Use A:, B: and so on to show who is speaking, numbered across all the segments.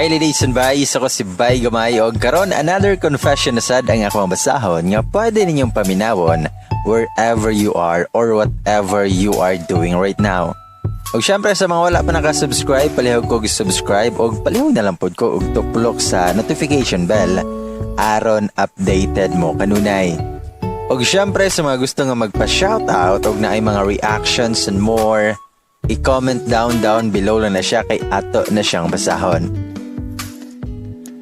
A: Hi, ladies and guys, ako si Bay Gamay og karon another confession na sad ang akong basahon nga pwede ninyong paminawon wherever you are or whatever you are doing right now. Og syempre, sa mga wala pa naka-subscribe, palihog ko subscribe og palihog na lang pod ko og tuplok sa notification bell aron updated mo kanunay. Og syempre, sa mga gusto nga magpa-shoutout og naay mga reactions and more, i-comment down down below lang na siya kay ato na siyang basahon.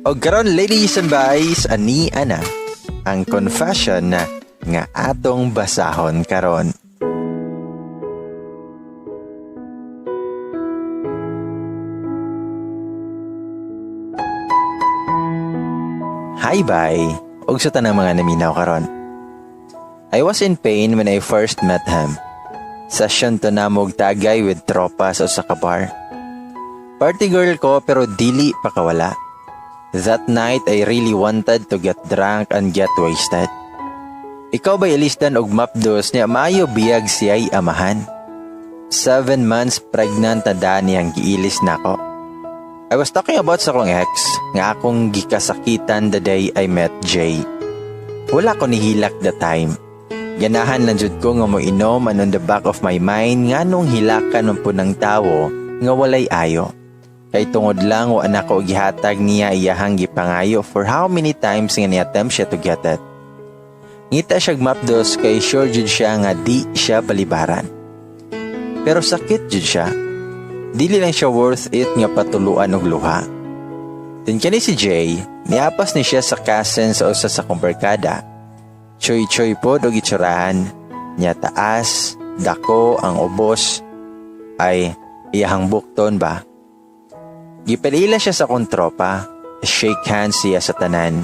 A: Og karon, ladies and guys, ani ana ang confession na nga atong basahon karon. Hi, bye. Og sa tanang mga naminaw karon. I was in pain when I first met him. Session to namog tagay with tropa sa usa ka bar. Party girl ko pero dili pa kawala. That night, I really wanted to get drunk and get wasted. Ikaw ba ilisdan og mapdos niya, maayo biyag siya'y amahan. 7 months pregnant na dani ang giilis nako. I was talking about sa akong ex nga akong gikasakitan the day I met Jay. Wala ko nihilak the time. Ganahan lang jud ko nga moinom and on the back of my mind nga nung hilakan man po ng tawo nga walay ayo. Kay tungod lang wa na ko gihatag niya iyahang gipangayo for how many times nga ni-attempt siya to get it. Ngita siya mapdos kay sure jud siya nga di siya balibaran. Pero sakit jud siya. Dili lang siya worth it nga patuluan og luha. Then kani si Jay, niapas ni siya sa cousin sa usa sa kong barkada. Choy-choy pod og itsurahan. Nya taas, dako ang ubos ay iyahang bukton ba. Gipalila siya sa akong tropa. Shake hands siya sa tanan.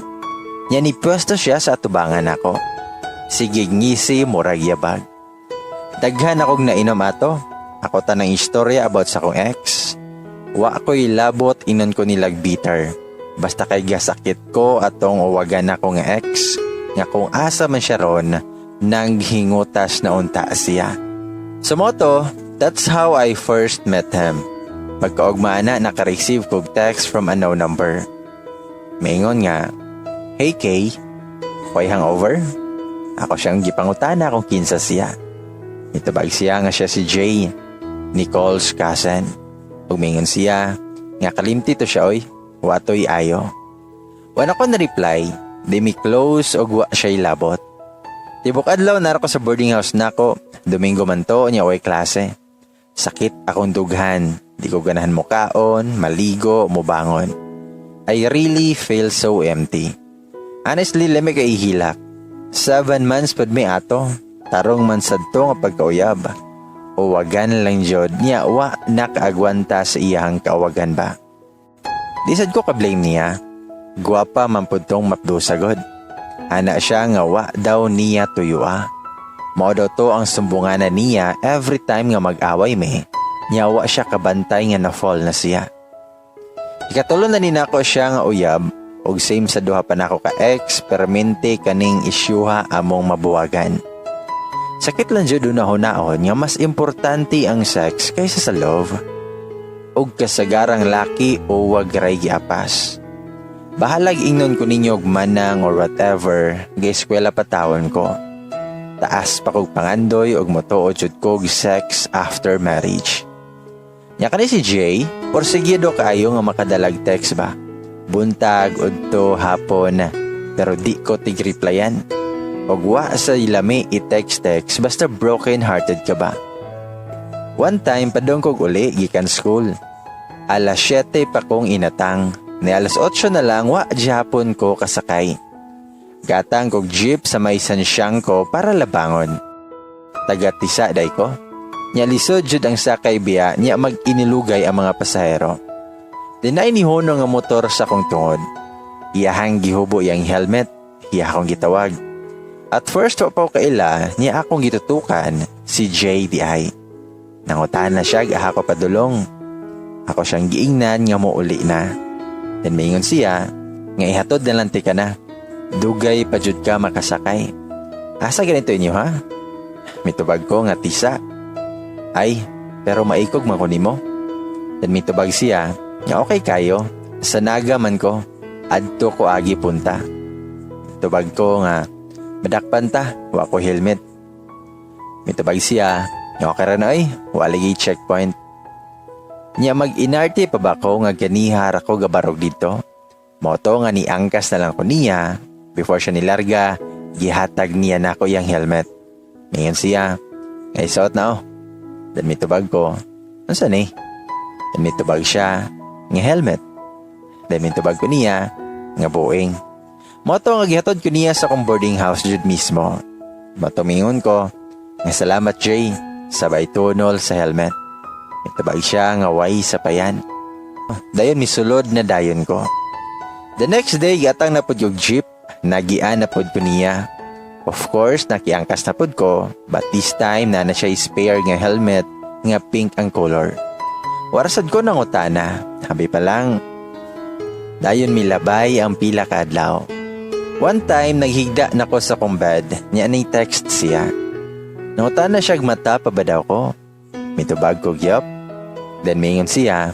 A: Nya ni pwesto siya sa atubangan nako. Sige ngisi, murag yabag. Daghan akong nainom ato. Ako tanang istorya about sa akong ex. Wa ko'y labot inon ko nilag bitter. Basta kay gasakit ko atong uwagan ako nga ex nga kung asa man siya ron, nanghingutas na unta siya. Sa moto, that's how I first met him. Pagkaugma na, naka-receive kog text from a no number. Maingon nga, "Hey Kay, why hangover?" Ako siyang gipangutana kung kinsa siya. Nitubag siya nga siya si Jay, Nicole's cousin. Ug mingon siya nga kalimti to siya oy, watoy ayo. Wala ko na reply, di mi close og wa siya'y labot. Tibok adlaw nara ko sa boarding house nako, Domingo man to niya way klase. Sakit akong dughan, di ko ganahan mo kaon, maligo, mobangon. I really feel so empty. Honestly, lami kay ihilak. 7 months pud mi ato. Tarong man sad to nga pagkauyab. Uwagan lang jud niya, wa nakaagwanta sa iyang kauwagan ba. Di sad ko ka-blame niya. Gwapa man pud tong mapdusa god. Ana siya nga wa daw niya tuyua. Mao daw to ang sumbunganan niya every time nga mag-away mi. Niya wa siya kabantay nga na-fall na siya. Ikatulo na ni nako siya nga uyab og same sa duha pa nako ka ex, permente kaning isyuha among mabuwagan. Sakit lang jud hunahunaon nga mas importante ang sex kaysa sa love. Og kasagarang laki o wag ray giapas. Bahalag ingnon ko ninyo og manang or whatever, ga-eskwela pa tawon ko. Taas pa kog pangandoy og motuo jud kog sex after marriage. Nya kani si Jay, porsigido kaayo nga makadalag text ba. Buntag, udto, hapon, pero di ko tig-replyan. Og wa sa ilami i-text-text basta broken hearted ka ba. One time, padong kog uli gikan school. Alas 7 pa kong inatang. Ni alas 8 na lang, wa gihapon ko kasakay. Gatang kog jeep sa may Sanciangko para labangon. Taga Tisa day ko. Nya lisod jud ang sakay biya nya mag-inilugay ang mga pasahero. Dinay ni huno nga motor sa akong tungod. Iyahang gihubo iyang helmet, iya akong gitawag. At first wa pa ko kaila niya akong gitutukan si JDI. Nangutahan na siya aha ko padulong. Ako siyang giingnan nga mouli na. Then maingon siya nga ihatod na lang tika na. Dugay pa jud ka makasakay. Asa ganito inyo ha? Mitubag ko nga Tisa. Ay, pero maikog man ko nimo. Then mitubag siya nga okay kayo. Sa Naga man ko, adto ko agi punta. Tubag ko nga, madakpan ta, wa ko helmet. Mitubag siya, nga okay ra na oy, wa lagi checkpoint. Nya mag-inarte pa ba ko nga ganiha ra ko gabarog dito? Mao to nga niangkas na lang ko niya, before siya nilarga, gihatag niya nako iyang helmet. Mingon siya, nga isuot na oh. Then mitubag ko, unsa ni? Then mitubag siya, nga helmet. Then mitubag ko niya, nga buing. Mao to nga gihatod ko niya sa akong boarding house jud mismo. Mao to mingon ko, nga salamat, Jay, sabay tunol sa helmet. Mitubag siya nga way sapayan. Dayon misulod na dayon ko. The next day, gatang na pud yung jeep, nagian na pud ko niya. Of course, nakiangkas na pud ko, but this time na na siya spare nga helmet nga pink ang color. Wa ra sad ko nangutana, habi pa lang. Dayon milabay ang pila ka adlaw. One time, naghigda na ko sa kong bed, niya ni text siya. Nangutana siya mata pa ba daw ko. Mitubag ko, yup. Then mingon siya,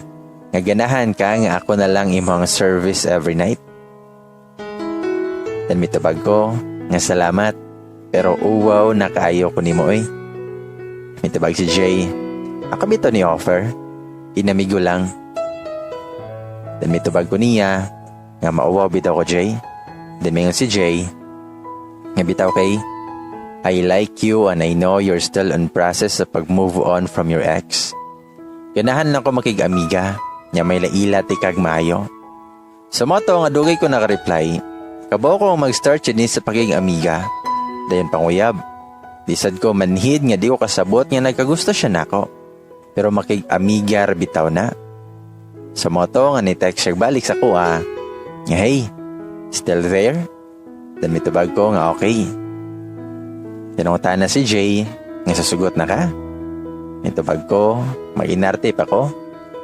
A: nga ganahan ka nga ako na lang imong service every night. Then mitubag ko, nga salamat, pero uwaw na kaayo ko nimo oy. Mitubag si Jay, ako bitaw ni offer, inamigo lang. Then mitubag ko niya, nga mauwaw bitaw ko, Jay. Then mingon si Jay, nga bitaw kay, I like you and I know you're still on process sa pag-move on from your ex. Ganahan lang ko makig-amiga, nya may laila ti kag maayo. Sa mao to nga dugay ko naka-reply, kabaw ko mag-start yun sa pagiging-amiga. Dayon panguyab. Di sad ko manhid nga di ko kasabot nga nagkagusto siya nako. Pero makig-amiga ra bitaw na. Sa mao to nga ni text siya balik sa kuha, nga hey, still there? Then mitubag ko nga okay. Tinungutan na si Jay, nga sasugot na ka. Mitubag ko, mag-inarte pa ko.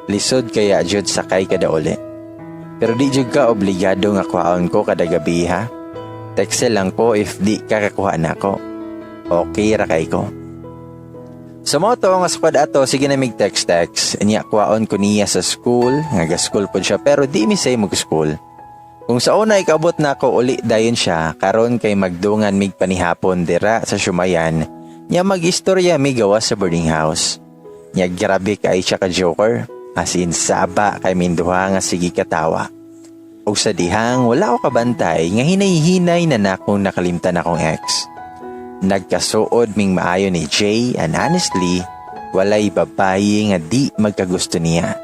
A: Lisod kaya jud sakay kada uli. Pero di jud ka obligado nga kuhaon ko kada gabi ha. Text lang ko if di ka kakuha nako. Okay ra kay ko. Sa mao to nga squad ato sige na mig text text. Nya kuhaon ko niya sa school, nga ga school pod siya pero di mi say mag school. Kung sa una ikabot na ako uli dayon siya, karon kay magdungan mig panihapon dira sa Shumayan, nya mag-istorya mi gawas sa boarding house. Nya grabe kay siya ka joker, as in saba kay minduha nga sige katawa. Og sa dihang wala ko kabantay nga hinay-hinay na nakong nakalimtan akong ex. Nagkasuod ming maayo ni Jay and honestly, walay babayi nga di magkagusto niya.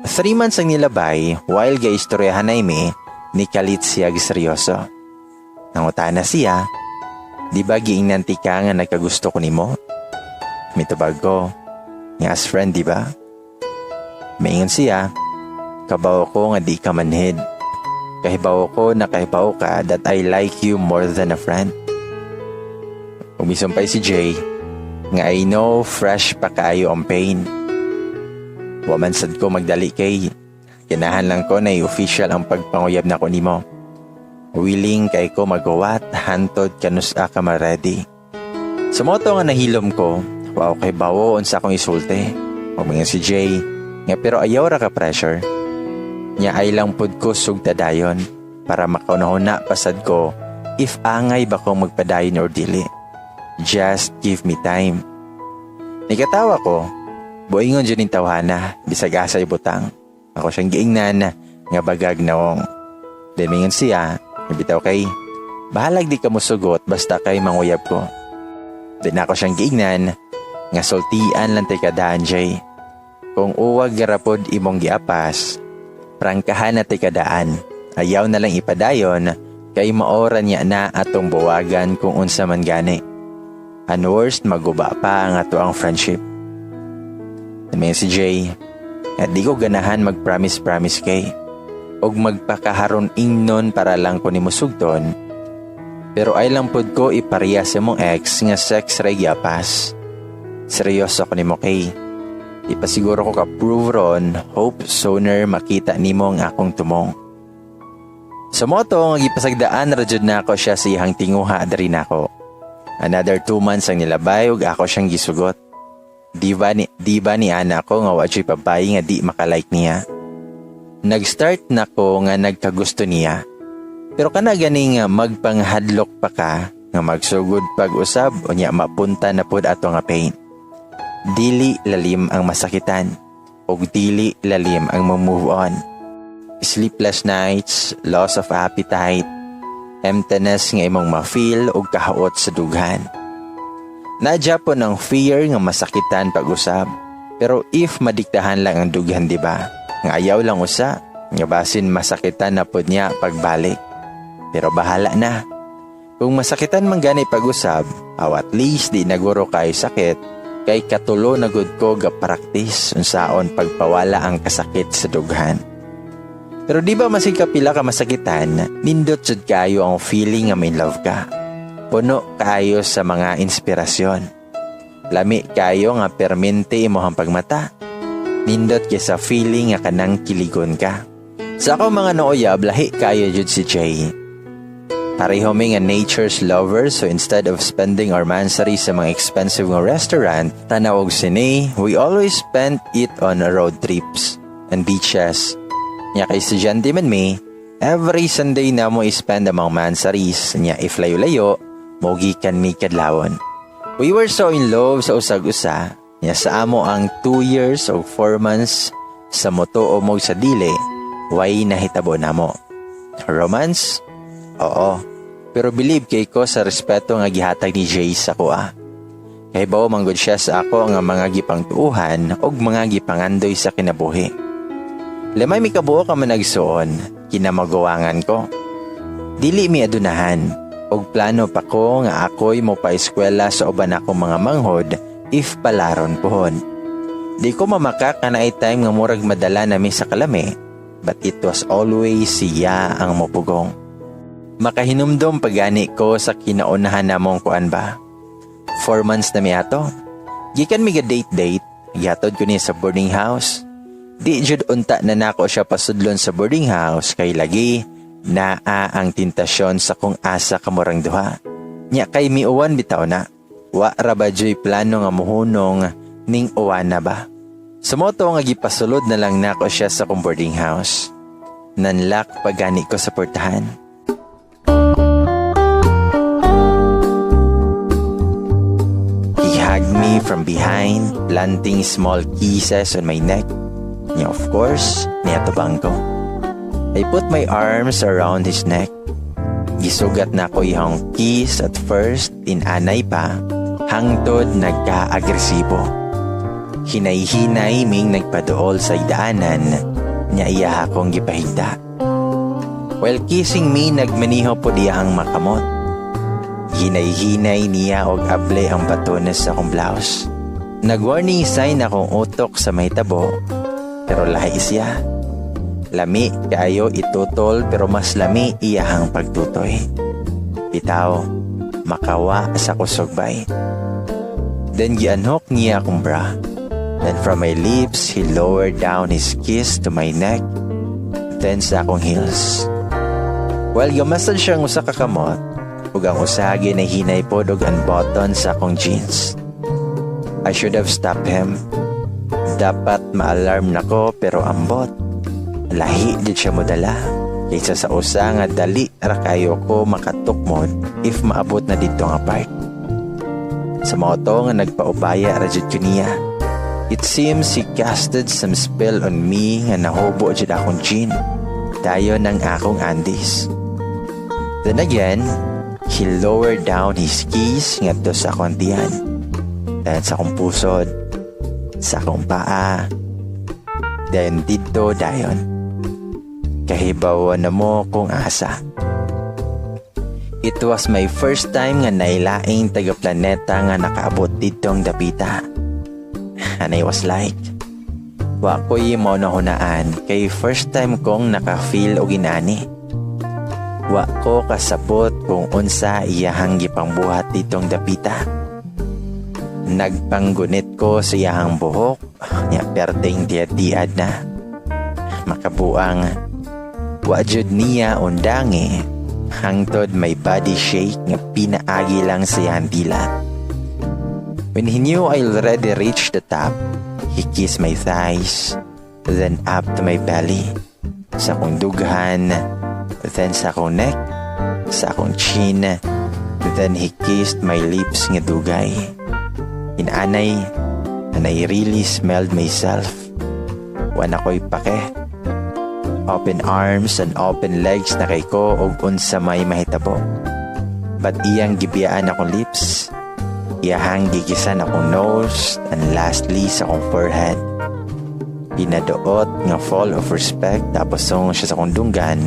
A: 3 months ang nilabay while ga istoryahan ay mi, ni kalit siya seryoso. Nangutana siya, di ba giingnan ti ka nga nagkagusto ko nimo? Mitubag ko, nga as friend, di ba? Maingon siya, kabaw ko nga di ka manhid. Kahibaw ko na kahibaw ka that I like you more than a friend. Umisumpay si Jay, nga I know fresh pa kaayo ang pain. Wa man sad ko magdali kay. Ganahan lang ko na official ang pagpanguyab na ko nimo. Willing kay ko maghuwat hantod kanusa ka ma-ready. Sa mao to nga nahilom ko, wa kay bawo unsa akong isulti. Ug si Jay, nga pero ayaw ra ka pressure. Nya ay lang pud ko sugta dayon para makaunahuna pasad ko if angay ba kong magpadayon or dili. Just give me time. Nikatawa ko, buingon dyan yung tawhana, bisag asay butang. Ako siyang giingnan nga bagag naong. Demingon siya, bitaw kay, bahalag di ka musugot basta kay manguyab ko. Then ako siyang giingnan, nga sultian lang tay kadaan, Jay. Kung uwag garapod imong giapas, prangkahan na tay kadaan. Ayaw na lang ipadayon, kay maora niya na atong buwagan kung unsa man gani. And worst, maguba pa ang ato ang friendship. May si Jay, at di ko ganahan mag-promise-promise kay. Og magpakaharon ingnon para lang ko ni musugton. Pero ay lang pod ko iparya sa mong ex nga sex ray giapas. Seryoso ko nimo kay. Di pa siguro ko ka-prove ron, hope sooner makita nimo ang akong tumong. Sa mao to nga gipasagdaan ra jud nako siya sa iyang tinguha diri nako. Another 2 months ang nilabay ug ako siyang gisugot. Di ba ni ana ko nga wa jud babayi nga di makalike niya? Nag-start na ko nga nagkagusto niya. Pero kana ganing nga magpanghadlok pa ka nga magsugod pag-usab, unya mapunta na pud ato nga pain. Dili lalim ang masakitan ug dili lalim ang move on. Sleepless nights, loss of appetite, emptiness nga imong ma-feel ug kahaot sa dughan. Naa gyapon ang fear nga masakitan pag-usab. Pero if madiktahan lang ang dughan, di ba? Nga ayaw lang usa, nga basin masakitan na pod niya pagbalik. Pero bahala na. Kung masakitan man gani pag-usab, aw at least di naguro kay sakit, kay katulo na gud ko ga practice unsaon pagpawala ang kasakit sa dughan. Pero di ba masig kapila ka masakitan, nindot jud kayo ang feeling nga ma-in love ka. Puno kayo sa mga inspirasyon. Lami kayo nga permente imong pagmata. Nindot kay sa feeling nga kanang kiligon ka. Sa ako mga nauyab, lahi kayo jud si Jay. Pareho mi nga nature's lover, so instead of spending our mansary sa mga expensive nga restaurant, tanaw og sine, we always spend it on road trips and beaches. Nya kay estudyante man mi, every Sunday na mo i-spend ang mga mansaries, nya if layo-layo, mogikan mi kadlawon. We were so in love sa usag-usa, nya sa amo ang 2 years o 4 months sa motuo mo sa dili, way nahitabo namo. Romance? Oo. Pero believe kay ko sa respeto nga gihatag ni Jay sa kuha. Kay bawo manggod siya sa ako nga mga gipangtuuhan ug mga gipangandoy sa kinabuhi. Limay mi kabuok ka managsuon, kinamagawangan ko. Dili mi adunahan, og plano pa ko nga ako'y mo pa-eskwela sa uban akong mga manghod if palaron pohon. Di ko mamaka kanay time nga murag madala nami sa kalami, but it was always siya ang mupugong. Makahinumdom pagani ko sa kinaunahan namong kuan ba. 4 months na mi ato. Gikan mi date-date, gihatod ko niya sa boarding house. Di jud unta na nako siya pasudlon sa boarding house kay lagi naa ang tentasyon sa kung asa kamurang duha. Nya kay miuwan bitaw na. Wa ra ba juy plano nga muhunong ning uwan na ba? Sa mao to nga gipasulod na lang nako siya sa kong boarding house. Nanlak pagani ko sa portahan. He hugged me from behind, planting small kisses on my neck. Nya of course, niatubang ko. I put my arms around his neck. Gisugat na ko iyang kiss at first, inanay pa, hangtod nagka-agresibo. Hinay-hinay ming nagpaduol sa idaanan, niya iya akong gipahigda. While kissing me, nagmaniho po diya ang makamot. Hinay-hinay niya og able ang batones sa akong blouse. Nag-warning sign akong utok sa may tabo, pero lahi siya. Lami kaayo itutol pero mas lami iyahang pagtutoy. Bitaw, makawa sa kusog bay. Then giunhook niya akong bra. Then from my lips, he lowered down his kiss to my neck, then sa akong heels. While gamasad siya ang usa ka kamot, ug ang usa hinay pod og unbutton sa akong jeans. I should have stopped him. Dapat ma-alarm nako pero ambot. Lahi jud siya modala kaysa sa usa nga dali ra kayo ko makatukmod if maabot na dito nga part. Sa mao to nga nagpaubaya ra jud ko niya. It seems he casted some spell on me nga nahubo jud akong jean. Dayon ang akong undies. Then again, he lowered down his kiss ngadto sa akong tiyan. Dayon sa akong pusod, sa akong paa, dayon didto dayon. Kahibaw na mo kung asa. It was my first time nga nailaing taga-planeta nga nakaabot ditong dapita. And I was like, wa ko'y maunahunaan kay first time kong naka-feel og inani. Wa ko kasabot kung unsa iyahang gipangbuhat ditong dapita. Nagpanggunit ko sa iyahang buhok, nya perdeng diad-diad na. Makabuang, wa jud niya undangi, hangtod may body shake nga pinaagi lang sa iyang dila. When he knew I already reached the top, he kissed my thighs, then up to my belly. Sa akong dughan, then sa akong neck, sa akong chin, then he kissed my lips nga dugay. Inanay, and I really smelled myself. Wa na ko'y pake. Open arms and open legs na kay ko og unsa may mahitabo. But iyang gibiyaan akong lips, iyahang gi-kiss-an akong nose, and lastly sa akong forehead. Pinaduot nga full of respect, tapos song siya sa akong dunggan.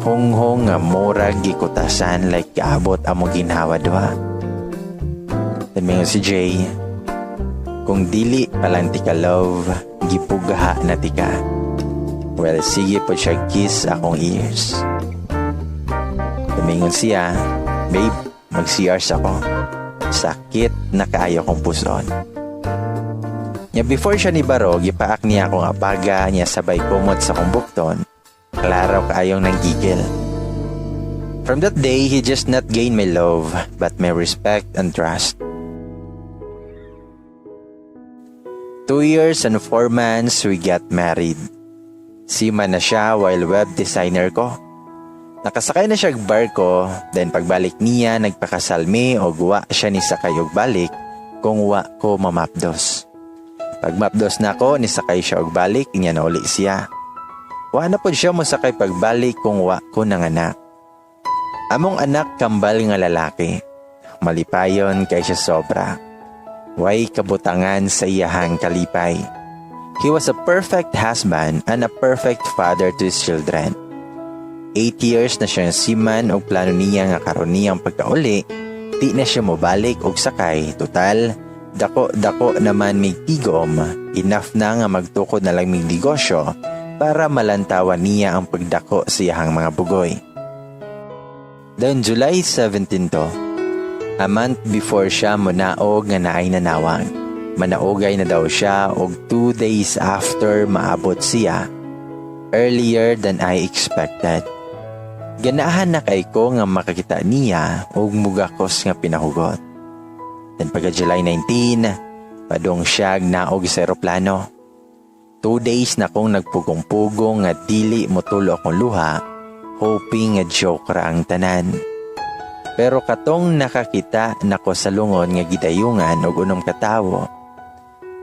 A: Hunghong nga murag gikutasan, like kaabot among ginhawa duha. Then mingon si Jay, "Kung dili palang tika love, gipugha na tika." Well, sige po siya kiss akong ears. Tumingon siya, "Babe, mag-CRs ako. Sakit na kaayo kong puson." Nya before siya ni baro, gipaak niya akong abaga niya sabay kumot sa akong bukton. Klaro kaayong nanggigil. From that day, he just not gain my love, but my respect and trust. 2 years and 4 months we got married. Seaman na siya while web designer ko. Nakasakay na siya og barko, then pagbalik niya nagpakasal mi og wa siya ni sakay og balik kung wa ko mamapdos. Pag mapdos na ko, nisakay siya og balik, niya nauli siya. Wa na pod siya mosakay pagbalik kung wa ko nanganak. Among anak kambal nga lalaki. Malipayon kay siya sobra. Way kabutangan sa iyahang kalipay. He was a perfect husband and a perfect father to his children. 8 years na siyang seaman og plano niya nga karon niyang pagkauli, di na siya mobalik og sakay. Total, dako-dako naman mig tigom, enough na nga magtukod na lang mig negosyo para malantawan niya ang pagdako sa iyahang mga bugoy. Then July 17 to, a month before siya munaog nga naay nanawag. Manaugay na daw siya og 2 days after maabot siya, earlier than I expected. Ganahan na kay ko nga makakita niya og mugakos nga pinahugot. Then pagka July 19, padong siya naog sa eroplano. 2 days na kong nagpugong-pugong nga dili motulo akong luha, hoping nga joke ra ang tanan. Pero katong nakakita nako sa lungon nga gidayungan og unom ka tawo,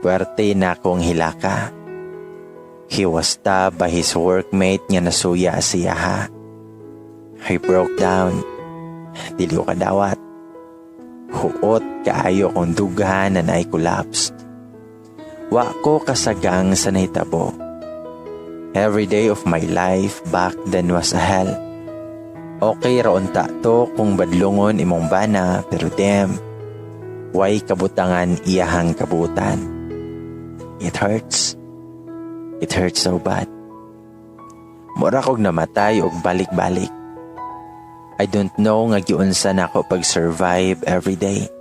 A: puwerte na akong hilaka. He was stabbed by his workmate nga nasuya siya ha. I broke down. Dili ko kadawat. Huot kaayo kong dughan and I collapsed. Wa ko kasagang sa nahitabo. Every day of my life back then was a hell. Okay ra unta to kung badlungon imong bana, pero damn, way kabutangan iyahang kabutan. It hurts. It hurts so bad. Mura kog namatay og balik-balik. I don't know nga giunsa na ako pag-survive every day.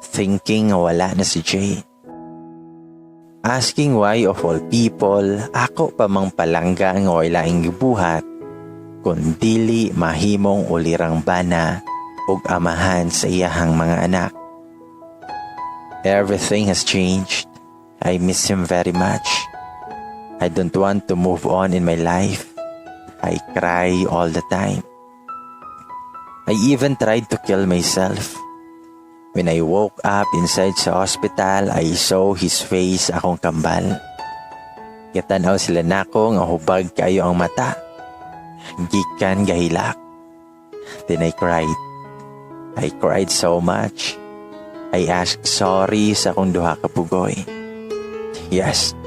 A: Thinking nga wala na si Jay. Asking why of all people, ako pa mang palangga nga way laing gibuhat, kun dili mahimong ulirang bana ug amahan sa iyahang mga anak. Everything has changed. I miss him very much. I don't want to move on in my life. I cry all the time. I even tried to kill myself. When I woke up inside sa hospital, I saw his face akong kambal. Gitanaw sila nako nga hubag kayo ang mata. Gikan gahilak. Then I cried. I cried so much. I asked sorry sa akong duha ka pugoy. Yes,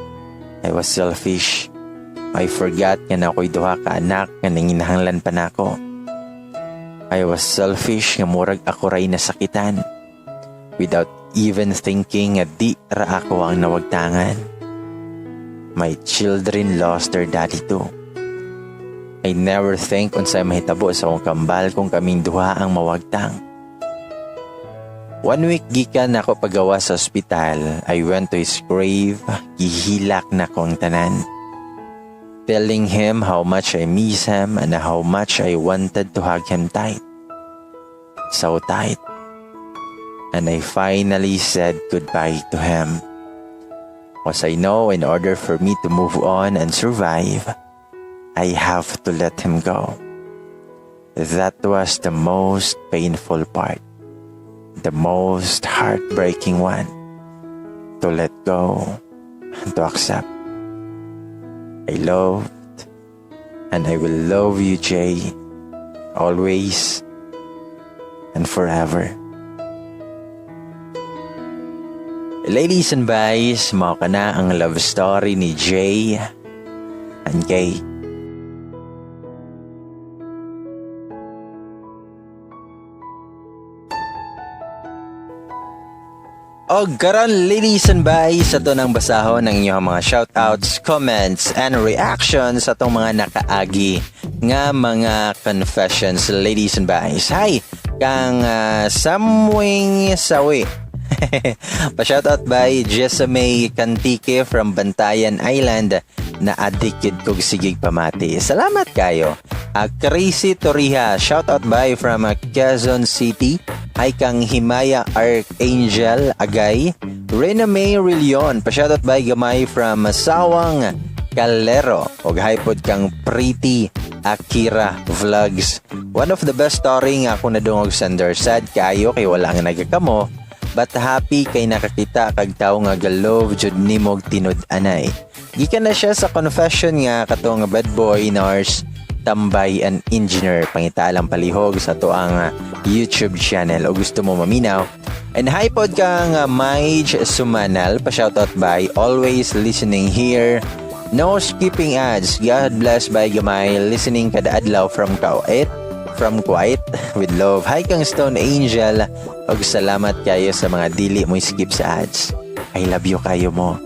A: I was selfish. I forgot nga naa ko'y duha ka anak nga nanginahanglan pa nako. I was selfish nga murag ako ray nasakitan. Without even thinking nga di ra ako ang nawagtangan. My children lost their daddy too. I never think unsay mahitabo sa akong kambal kung kaming duha ang mawagtang. One week gikan ako pagawa sa ospital, I went to his grave, gihilak na ko ang tanan. Telling him how much I miss him and how much I wanted to hug him tight. So tight. And I finally said goodbye to him. 'Cause I know in order for me to move on and survive, I have to let him go. That was the most painful part. The most heartbreaking one. To let go and to accept. I loved and I will love you, Jay. Always and forever. Ladies and boys, mao kana ang love story ni Jay and Kay. Og karon, ladies and boys, ato nang basahon ang inyong mga shoutouts, comments, and reactions sa atong mga nakaagi nga mga confessions, ladies and boys. Hi, kang Samwing Sawi. Pa-shoutout by Jessa May Cantike from Bantayan Island na addicted kog sigig pamati. Salamat kayo. Crazy Torija, shoutout by from Quezon City. Hi kang Himaya Archangel Agay. Rena May Rillion, pa-shoutout by Gamay from Sawang Calero. Og hi pod kang Pretty Akira Vlogs. One of the best story nga ako nadungog, sender. Sad kayo kay wala nga nagakamo, but happy kay nakakita kag tawo nga ga-love jud nimog tinud-anay. Gikan na siya sa confession nga katong bad boy, nurse, tambay and engineer. Pangita lang palihog sa atoang YouTube channel o gusto mo maminaw. And hi pod kang Maij Sumanal, pa-shoutout by, always listening here. No skipping ads. God bless by gamay, listening kada adlaw from Kuwait with love. Hi kang Stone Angel og salamat kayo sa mga dili mo skip sa ads. I love you kayo mo.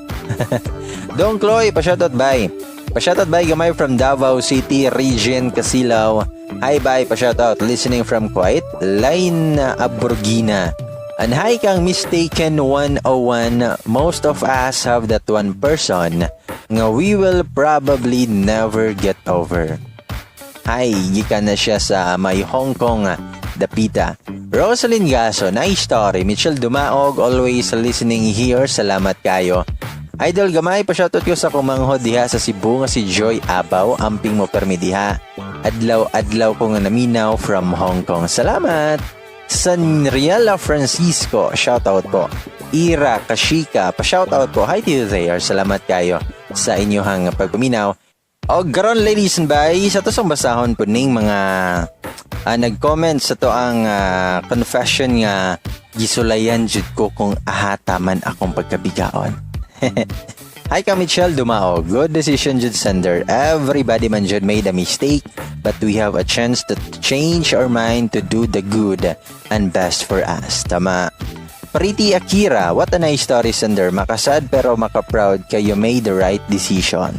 A: Don Chloe, pa-shoutout by. Pa-shoutout by gamay from Davao City, Region Kasilaw. Hi bye, pa-shoutout listening from Kuwait, Line Aburgina. And hi kang Mistaken 101. Most of us have that one person nga we will probably never get over. Hi, gikan na siya sa may Hong Kong, Dapita. Rosalyn Gaso, nice story. Michelle Dumaog, always listening here. Salamat kayo. Idol Gamay, pa-shoutout ko sa kumanghod diha sa Cebu nga si Joy Abaw. Amping mo permi diha. Adlaw-adlaw ko nga naminaw from Hong Kong. Salamat! Sanriela Francisco, shoutout po. Ira Kashika, pa-shoutout po. Hi to you there. Salamat kayo sa inyong pagpaminaw. O karon, ladies and boys, ato sang basahon po ning mga nag-comment sa atoang confession nga gisulayan jud ko kung ahata man akong pagkabigaon. Hi ka Michelle Dumao. Good decision jud, sender. Everybody man jud made a mistake, but we have a chance to change our mind to do the good and best for us. Tama. Pretty Akira, what a nice story, sender. Makasad pero makaproud kayo made the right decision.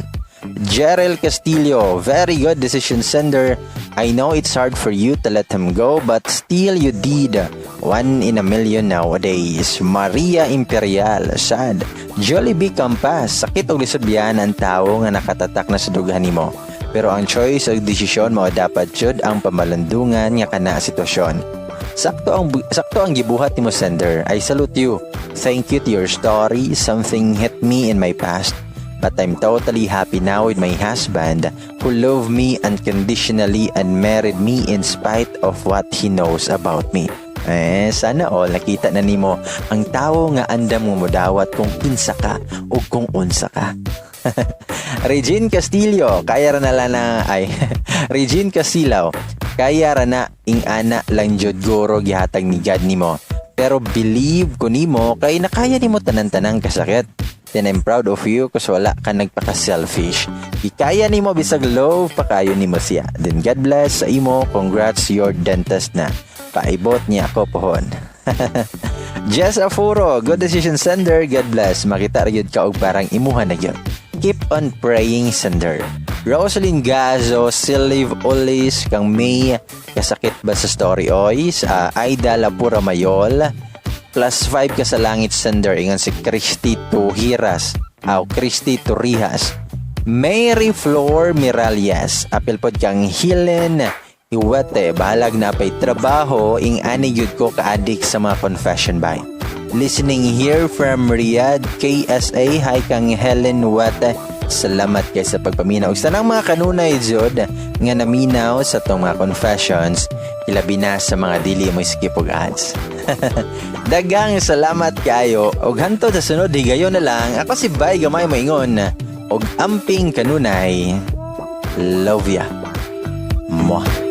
A: Gerald Castillo, very good decision, sender. I know it's hard for you to let him go, but still you did. One in a million nowadays. Maria Imperial, sad. Jollibee Campas, sakit og lisod biyan ang tao nga nakatatak na sa dughan nimo. Pero ang choice o desisyon mo dapat jud ang pamalandungan nga kana sitwasyon. Sakto ang gibuhat nimo, sender. I salute you. Thank you to your story. Something hit me in my past. But I'm totally happy now with my husband who loved me unconditionally and married me in spite of what he knows about me. Eh, sana all nakita na nimo ang tawo nga andam mo modawat kung kinsa ka o kung unsa ka. Regine Castillo, kaya ra na lang na ay Regine Casilaw, kaya ra na ing-ana lang jud guro gihatag ni God nimo. Pero believe ko nimo kay nakaya nimo tanan-tanang kasakit. Then I'm proud of you kasi wala ka nagpaka-selfish. Ikaya nimo bisag love pa kayo nimo siya. Then God bless sa imo. Congrats, your dentist na. Paibot niya ako pohon. Jess Afuro, good decision, sender. God bless. Makita ra gyud ka og parang imuha na gyud. Keep on praying, sender. Rosalyn Gazo, Silive Ulis, kang May, kasakit ba sa story oy? Sa Aida Lapura Mayol, +5 ka sa langit, sender. Ingon si Christy Tuhiras. Aw, Christy Turihas. Mary Flor Miralles. Apil pod kang Helen Iwete. Bahalag na pay trabaho. Ing ani gyud ko ka-addict sa mga confession by. Listening here from Riyadh, KSA. Hi kang Helen Wete. Salamat kay sa pagpaminaw. Ug sa tanang mga kanunay jud nga naminaw sa atong mga confessions, hilabi na sa mga dili mo skip og ads. Daghang salamat kaayo og hantod sa sunod, higayon na lang. Ako si Bay Gamay moingon og amping kanunay. Love ya. Mwah.